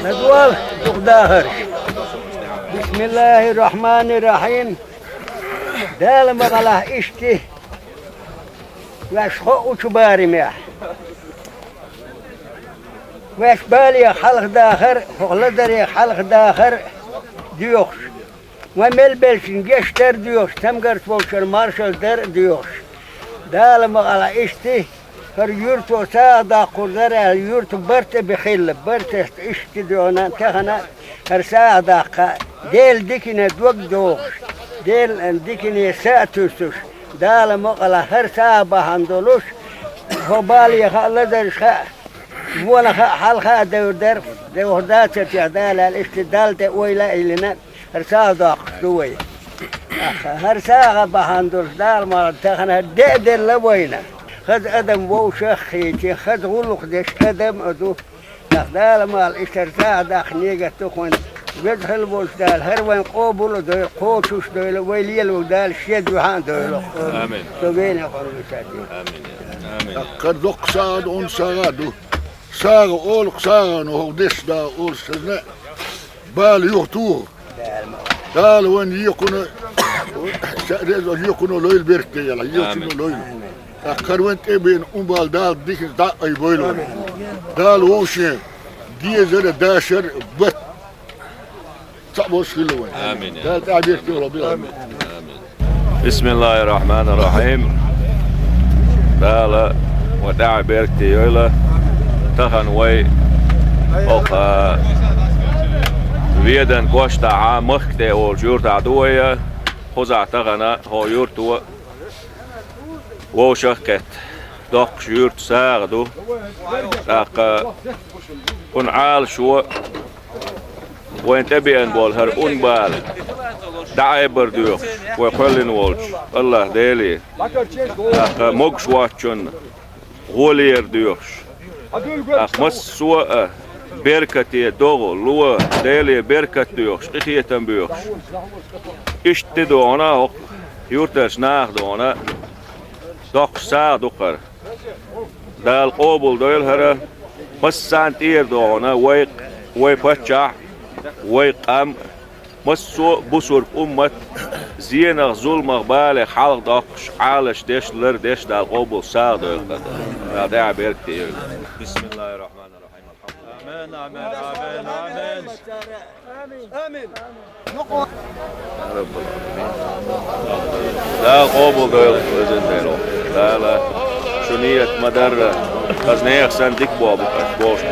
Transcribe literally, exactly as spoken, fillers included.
Надвал дукха дахар. Бисмиллахир-рахманир-рахим. Дала ма гӀалахь иштта ваьш хо учу баримехь. Ваьш балех хьалха дахар, хӀокху лазарех хьалха дахар доьхуш. Вайн мел беллачун гечдар а доьхуш, тамгарш болчун маршалла дар а доьхуш. Дала ма гӀалахь иштта, хӀара юьрто сагӀа доккхур дара аьлла, юьрто барт а бихилла, барт а иштта доьхна, тахана хӀара сагӀа даккха, Делан дикане дог дохуш, Делан дикане са а туьсуш, Дала ма гӀалахь хӀара сагӀа бахьана долуш, хӀо балех а, лазаршха а, вонах а, хьалха а девр дара, девр дац а техьа Дала аьлла, иштта Далла тӀе ойла а йиллина, хӀара сагӀа доккхуш ду вай. ХӀара сагӀа бахьана долуш Дала ма гӀалахь тахана хӀара де а делла вайна. Хаза адам вовшах а хийци, хаза гӀуллакх деш адам а ду. ТӀаккха Дала ма гӀалахь иштта хӀара сагӀа даккха негат ду хӀунда. Веза хила волчу Дала хӀара вайн къобал а дойла, кхочуш а дойла, вай лело Дала шен дуьхьа а дойла. Амин. Со венехула висадийла. Амин. Амин. ТӀаккха хӀара доккха сагӀа ду, хӀун сагӀа ду. СагӀа олу, сагӀано хӀокху дешна да олуш санна, бала юхатуху. Дала вайн екхуна, ша реза екхуна лойла беркате яла, екхуна лойла. ТӀаккха хӀара вайн тӀе беана ун бала Дала диканца дӀа а айбойла вайн. Дала вовшийн дезар а, дашар а, бат цхьаъ болуш хилла вайн. Амин. Дала тӀаьхьа беркате йойла. Амин. Амин. Бисмиллахир-рахманир-рахим. Дала ва тӀаьхьа беркате йойла. Тахана вай хӀокху Ведан кӀоштахьа, Махка тӀе волчу юьртахь ду вай. Кхузахь тахана хӀокху юьрто вовшах а кхетта. Доккхуш юьрта сагӀа ду. ТӀаккха кхунна Ӏалашо вайн тӀе беана болу хӀара ун бала дӀаайбар доьхуш, вай кхоьллина волчу АллахӀ Деле, тӀаккха могуш воцчунна гӀолера доьхуш, тӀаккха массо а беркате догӀу, ло, Деле беркат доьхуш, къинхетам боьхуш. Иштта ду хьуна хӀокху юьртарчу наха ду хьуна, доккхуш сагӀа ду хӀара. Дала къобал дойла хӀара, массарна тӀера ду хьуна вай, вай паччахь, вай къам, массо а бусург уммат, зенах, зуламах, балех хьалха доккхуш, Ӏалаш деш, лар деш, Дала къобал сагӀа дойла хӀара. Дала тӀаьхьа беркате йойла. Бисмиллахир-рахманир-рахим. Амин, амин, амин, амин. Дала къобал дойла, везан Дела. Дала шу ният ма-дарра, хаза нехан санна дика боху бу аша бохуш бу.